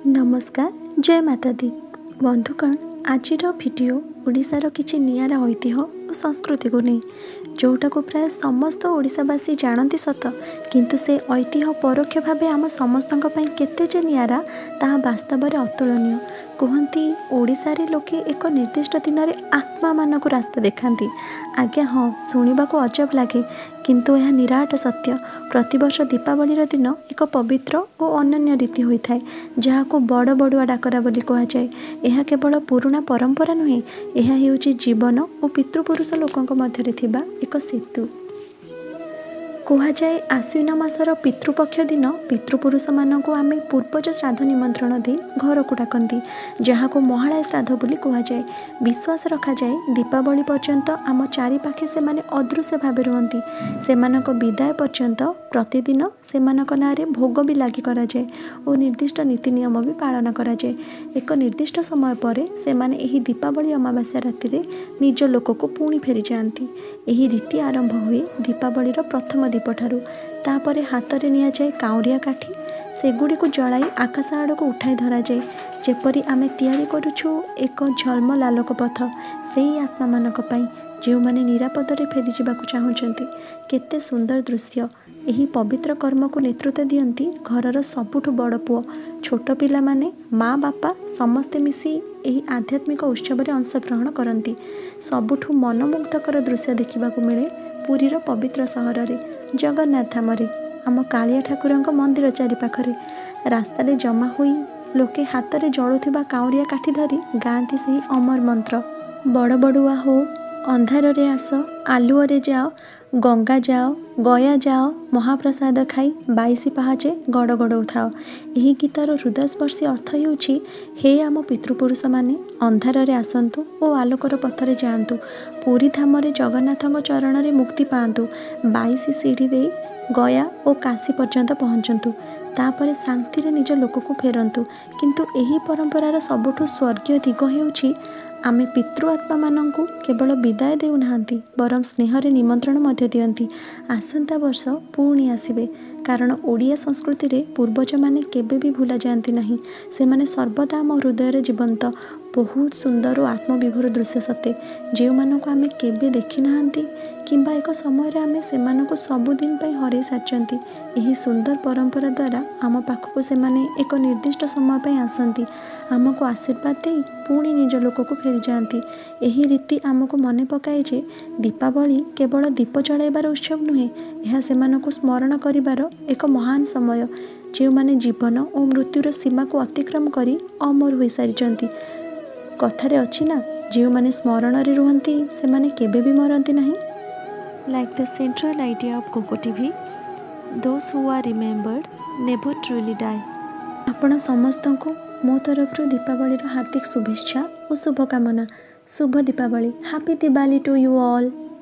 ନମସ୍କାର, ଜୟ ମାତା ଦି। ବନ୍ଧୁଗଣ, ଆଜିର ଭିଡ଼ିଓ ଓଡ଼ିଶାର କିଛି ନିଆରା ଐତିହ୍ୟ ଓ ସଂସ୍କୃତିକୁ ନେଇ, ଯେଉଁଟାକୁ ପ୍ରାୟ ସମସ୍ତ ଓଡ଼ିଶାବାସୀ ଜାଣନ୍ତି ସତ, କିନ୍ତୁ ସେ ଐତିହ୍ୟ ପରୋକ୍ଷ ଭାବେ ଆମ ସମସ୍ତଙ୍କ ପାଇଁ କେତେ ଯେ ନିଆରା, ତାହା ବାସ୍ତବରେ ଅତୁଳନୀୟ। କୁହନ୍ତି, ଓଡ଼ିଶାରେ ଲୋକେ ଏକ ନିର୍ଦ୍ଦିଷ୍ଟ ଦିନରେ ଆତ୍ମାମାନଙ୍କୁ ରାସ୍ତା ଦେଖାନ୍ତି। ଆଜ୍ଞା ହଁ, ଶୁଣିବାକୁ ଅଜବ ଲାଗେ, କିନ୍ତୁ ଏହା ନିରାଟ ସତ୍ୟ। ପ୍ରତିବର୍ଷ ଦୀପାବଳିର ଦିନ ଏକ ପବିତ୍ର ଓ ଅନନ୍ୟ ରୀତି ହୋଇଥାଏ, ଯାହାକୁ ବଡ଼ ବଡ଼ୁଆ ଡାକରା ବୋଲି କୁହାଯାଏ। ଏହା କେବଳ ପୁରୁଣା ପରମ୍ପରା ନୁହେଁ, ଏହା ହେଉଛି ଜୀବନ ଓ ପିତୃପୁରୁଷ ଲୋକଙ୍କ ମଧ୍ୟରେ ଥିବା ଏକ ସେତୁ। କୁହାଯାଏ, ଆଶ୍ୱିନ ମାସର ପିତୃପକ୍ଷ ଦିନ ପିତୃପୁରୁଷମାନଙ୍କୁ ଆମେ ପୂର୍ବଜ ଶ୍ରାଦ୍ଧ ନିମନ୍ତ୍ରଣ ଦେଇ ଘରକୁ ଡାକନ୍ତି, ଯାହାକୁ ମହାଳୟା ଶ୍ରାଦ୍ଧ ବୋଲି କୁହାଯାଏ। ବିଶ୍ୱାସ ରଖାଯାଏ, ଦୀପାବଳି ପର୍ଯ୍ୟନ୍ତ ଆମ ଚାରିପାଖେ ସେମାନେ ଅଦୃଶ୍ୟ ଭାବେ ରୁହନ୍ତି। ସେମାନଙ୍କ ବିଦାୟ ପର୍ଯ୍ୟନ୍ତ ପ୍ରତିଦିନ ସେମାନଙ୍କ ନାଁରେ ଭୋଗ ବି ଲାଗି କରାଯାଏ ଓ ନିର୍ଦ୍ଦିଷ୍ଟ ନୀତି ନିୟମ ବି ପାଳନ କରାଯାଏ। ଏକ ନିର୍ଦ୍ଦିଷ୍ଟ ସମୟ ପରେ ସେମାନେ ଏହି ଦୀପାବଳି ଅମାବାସ୍ୟା ରାତିରେ ନିଜ ଲୋକକୁ ପୁଣି ଫେରିଯାଆନ୍ତି। ଏହି ରୀତି ଆରମ୍ଭ ହୁଏ ଦୀପାବଳିର ପ୍ରଥମ ଦୀପଠାରୁ। ତାପରେ ହାତରେ ନିଆଯାଏ କାଉଁରିଆ କାଠି। ସେଗୁଡ଼ିକୁ ଜଳାଇ ଆକାଶ ଆଡ଼କୁ ଉଠାଇ ଧରାଯାଏ, ଯେପରି ଆମେ ତିଆରି କରୁଛୁ ଏକ ଝଲମଲ ଆଲୋକ ପଥ ସେଇ ଆତ୍ମାମାନଙ୍କ ପାଇଁ, ଯେଉଁମାନେ ନିରାପଦରେ ଫେରିଯିବାକୁ ଚାହୁଁଛନ୍ତି। କେତେ ସୁନ୍ଦର ଦୃଶ୍ୟ! ଏହି ପବିତ୍ର କର୍ମକୁ ନେତୃତ୍ୱ ଦିଅନ୍ତି ଘରର ସବୁଠୁ ବଡ଼ ପୁଅ। ଛୋଟ ପିଲାମାନେ, ମା ବାପା ସମସ୍ତେ ମିଶି ଏହି ଆଧ୍ୟାତ୍ମିକ ଉତ୍ସବରେ ଅଂଶଗ୍ରହଣ କରନ୍ତି। ସବୁଠୁ ମନୋମୁଗ୍ଧକର ଦୃଶ୍ୟ ଦେଖିବାକୁ ମିଳେ ପୁରୀର ପବିତ୍ର ସହରରେ, ଜଗନ୍ନାଥ ଧାମରେ, ଆମ କାଳିଆ ଠାକୁରଙ୍କ ମନ୍ଦିର ଚାରିପାଖରେ। ରାସ୍ତାରେ ଜମା ହୋଇ ଲୋକେ ହାତରେ ଜଳୁଥିବା କାଉଁରିଆ କାଠି ଧରି ଗାଆନ୍ତି ସେହି ଅମର ମନ୍ତ୍ର, "ବଡ଼ ବଡ଼ୁଆ ହୋ, ଅନ୍ଧାରରେ ଆସ, ଆଲୁଅରେ ଯାଅ, ଗଙ୍ଗା ଯାଅ, ଗୟା ଯାଅ, ମହାପ୍ରସାଦ ଖାଇ 22 ପାହାଚେ ଗଡ଼ ଗଡ଼ଉଥାଅ।" ଏହି ଗୀତର ହୃଦୟସ୍ପର୍ଶୀ ଅର୍ଥ ହେଉଛି, ହେ ଆମ ପିତୃପୁରୁଷମାନେ, ଅନ୍ଧାରରେ ଆସନ୍ତୁ ଓ ଆଲୋକର ପଥରେ ଯାଆନ୍ତୁ। ପୁରୀ ଧାମରେ ଜଗନ୍ନାଥଙ୍କ ଚରଣରେ ମୁକ୍ତି ପାଆନ୍ତୁ। 22 ସିଢ଼ି ଦେଇ ଗୟା ଓ କାଶୀ ପର୍ଯ୍ୟନ୍ତ ପହଞ୍ଚନ୍ତୁ। ତାପରେ ଶାନ୍ତିରେ ନିଜ ଲୋକକୁ ଫେରନ୍ତୁ। କିନ୍ତୁ ଏହି ପରମ୍ପରାର ସବୁଠୁ ସ୍ୱର୍ଗୀୟ ଦିଗ ହେଉଛି, ଆମେ ପିତୃ ଆତ୍ମାମାନଙ୍କୁ କେବଳ ବିଦାୟ ଦେଉନାହାନ୍ତି, ବରଂ ସ୍ନେହରେ ନିମନ୍ତ୍ରଣ ମଧ୍ୟ ଦିଅନ୍ତି, ଆସନ୍ତା ବର୍ଷ ପୁଣି ଆସିବେ। କାରଣ ଓଡ଼ିଆ ସଂସ୍କୃତିରେ ପୂର୍ବଜମାନେ କେବେ ବି ଭୁଲା ଯାଆନ୍ତି ନାହିଁ। ସେମାନେ ସର୍ବଦା ଆମ ହୃଦୟରେ ଜୀବନ୍ତ। ବହୁତ ସୁନ୍ଦର ଓ ଆତ୍ମବିଭୋର ଦୃଶ୍ୟ ସତେ! ଯେଉଁମାନଙ୍କୁ ଆମେ କେବେ ଦେଖିନାହାନ୍ତି, କିମ୍ବା ଏକ ସମୟରେ ଆମେ ସେମାନଙ୍କୁ ସବୁଦିନ ପାଇଁ ହରାଇ ସାରିଛନ୍ତି, ଏହି ସୁନ୍ଦର ପରମ୍ପରା ଦ୍ୱାରା ଆମ ପାଖକୁ ସେମାନେ ଏକ ନିର୍ଦ୍ଦିଷ୍ଟ ସମୟ ପାଇଁ ଆସନ୍ତି, ଆମକୁ ଆଶୀର୍ବାଦ ଦେଇ ପୁଣି ନିଜ ଲୋକକୁ ଫେରିଯାଆନ୍ତି। ଏହି ରୀତି ଆମକୁ ମନେ ପକାଏ ଯେ ଦୀପାବଳି କେବଳ ଦୀପ ଜଳାଇବାର ଉତ୍ସବ ନୁହେଁ, ଏହା ସେମାନଙ୍କୁ ସ୍ମରଣ କରିବାର ଏକ ମହାନ ସମୟ, ଯେଉଁମାନେ ଜୀବନ ଓ ମୃତ୍ୟୁର ସୀମାକୁ ଅତିକ୍ରମ କରି ଅମର ହୋଇସାରିଛନ୍ତି। କଥାରେ ଅଛି ନା, ଯେଉଁମାନେ ସ୍ମରଣରେ ରୁହନ୍ତି, ସେମାନେ କେବେ ବି ମରନ୍ତି ନାହିଁ। Like the central idea of Coco TV, those who are remembered never truly die. ଆପଣ ସମସ୍ତଙ୍କୁ ମୋ ତରଫରୁ ଦୀପାବଳିର ହାର୍ଦ୍ଦିକ ଶୁଭେଚ୍ଛା ଓ ଶୁଭକାମନା। ଶୁଭ Deepavali. Happy Diwali to you all.